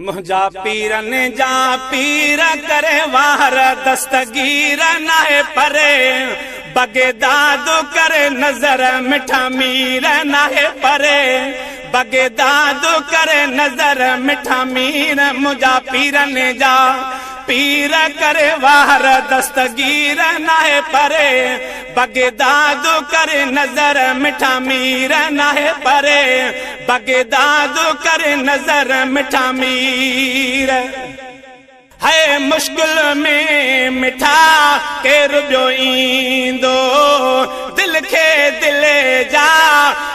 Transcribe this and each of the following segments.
منهنجا پيرن جا پير ڪري وار دستگير ناهي پري بغداد ڪري نظر مٺا مير ناهي پري بغداد ڪري نظر مٺا مير منهنجا پيرن جا پير ڪري وار دستگير ناهي پري بغداد ڪري نظر مٺا مير ناهي پري بغداد ڪري نظر مٺا مير هي مشڪل ۾ مٺا ڪير ٻيو ايندو دل کي دل جا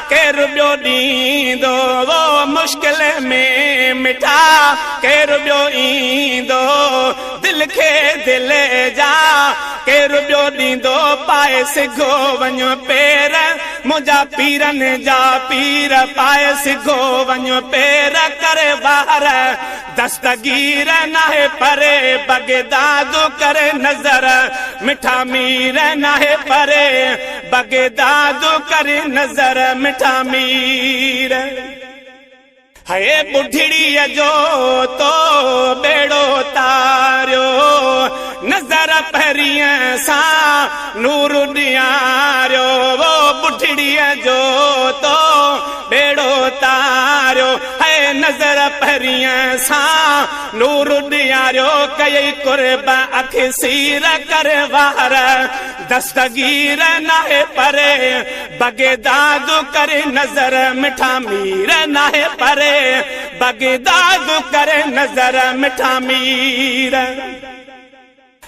ڪير ٻيو ڏيندو مشڪل ۾ مٺا ڪير ٻيو ايندو دل کي دل جا ڪير ٻيو ڏيندو پائي سگهو وڃ پير منهنجا پيرن جا پير پائي سگهو وڃ پير ڪري وار دستگير ناهي پري بغداد ڪري نظر مٺا مير ناهي پري بغداد ڪري نظر مٺا مير. هي ٻڍڙيء جو تو ٻيڙو تاريو، نظر پرينء سان نور ڏياريو. ٻڍڙيء جو تو ٻيڙو تاريو، هي نظر پرينء سان نور ڏياريو. ڪيئي قرب اک سير ڪر وار، دستگير ناهي پري بغداد ڪري نظر مٺا مير ناهي پري بغداد ڪري نظر مٺا مير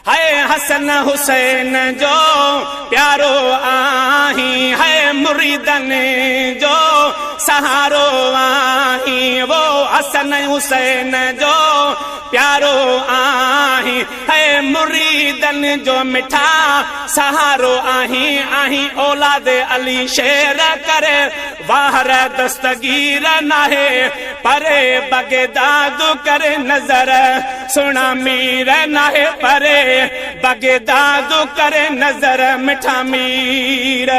هي حسن حسين جو پيارو آهين هي مريدن جو سهارو آهين وو حسن حسين جو پيارو آهين اي مريدن جو مٺا سهارو آهين آهين اولاد علي شير ڪري واهر دستگير ناهي پري بغداد ڪري نظر سهڻا مير ناهي پري بغداد ڪري نظر مٺا مير.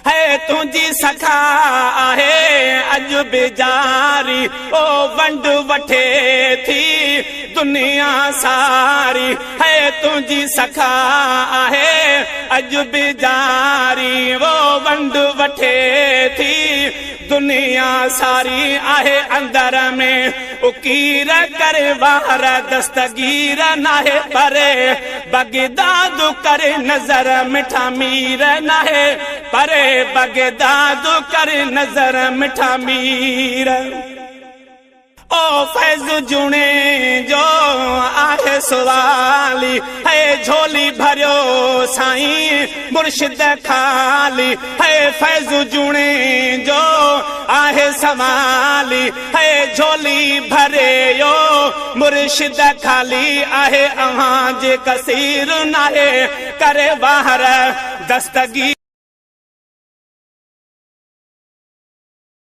هي تنهنجي سخا آهي اڄ به جاري او ونڊ وٺي ٿي دنيا ساري هي تنهنجي سخا آهي اڄ به جاري او ونڊ وٺي ٿي دنيا ساري آهي اندر ۾ اڪير ڪري وار دستگير ناهي پري بغداد ڪري نظر مٺا مير ناهي پري بغداد ڪري نظر مٺا مير. او فيض جوڻيجو آهي سوالي هي جهولي ڀريو سائين مرشد خالي هي فيض جوڻيجو آهي سوالي هي جهولي ڀريو مرشد خالي آهي اوهان جي ڪثير ناهي ڪري واهر دستگير.